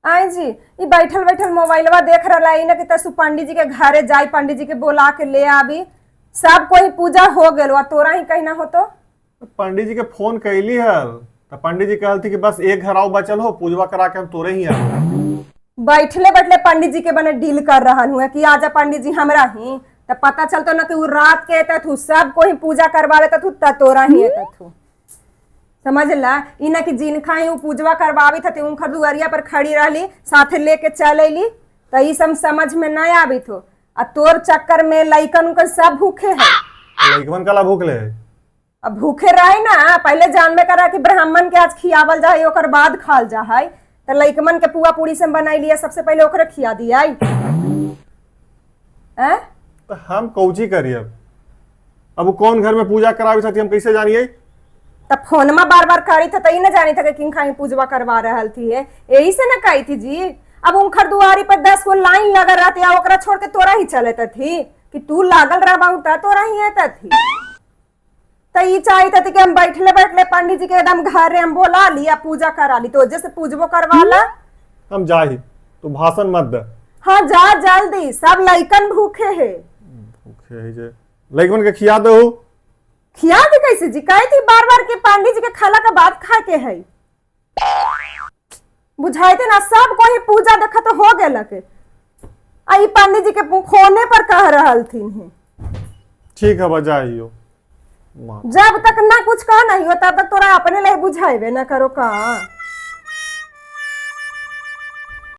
आई जी, ई बैठल बैठल मोबाइलवा देख रहा है, कि तसु पंडित जी के घरे जाई, पंडित जी के बोला के ले आवी। सब कोई पूजा हो गेल आ तोरा ही कहना हो तो। पंडित जी के फोन कैली हल तो पंडित जी कहलथी कि बस एक घर आओ बचल हो, पूजवा करा के हम तोरे ही आबो। बैठले बैठले पंडित जी के बने डील कर रहा हूँ कि आजा पंडित जी हमरा ही, तो पता चलतो ना कि उ रात के एतत हूँ, सब कोई पूजा करवा लेता हूँ त तोरा ही एतत हूँ। समझ ला, ई ना कि जिनखा ही उ पूजवा करवावी थी, उनखर दुआरिया पर खड़ी रहली, साथे लेके चल अली, तो ई सब समझ में ना आबित हो। आ तोर चक्कर में लइकन उनकर सब भूखे है। लइकवन काला भूख ले है? अब भूखे रहे ना, पहले जानबे करा कि ब्राह्मण के आज खियावल जा है, ओकर बाद खाल जा है, तो लइकमन के पुआ पूरी से बनाई लिया, सबसे पहले ओकरे खिया दिया। हैं? तो हम कौची करी अब? अब उ कौन घर में पूजा करावे थी, हम कैसे जानिए? तब फोनमा बार बार करी था, तई ना जानी था कि किन खाई पूजवा करवा रहल थी है। यही से ना कही थी जी। अब उनखर दुआरी पर 10 गो लाइन लगल रहती आ ओकरा छोड़ के तोरा ही चलत थी कि तू लागल रहबाऊ त तोरा ही आता थी। त ई चाही थी कि हम बैठले बैठले पंडित जी के एकदम घरे हम बोला ली आ पूजा करा ली, तो जैसे पूजबो करवा ला। हम जाही, तू भाषण मत दे। हाँ, जा जल्दी, सब लइकन भूखे है। भूखे है जे लइकवन के खिया दहु। खिया दे कैसे जी? कहे थी बार बार के पंडित जी के खाला के बाद खा के है, बुझाइते ना। सब कोई पूजा देखा तो हो गेलक आ ई पंडित जी के फोने पर कह रहल थी। ठीक है, बजाइयो माँ। जब तक ना कुछ कह नहीं हो तब तक तोरा अपने लिए बुझाइबे ना करो का।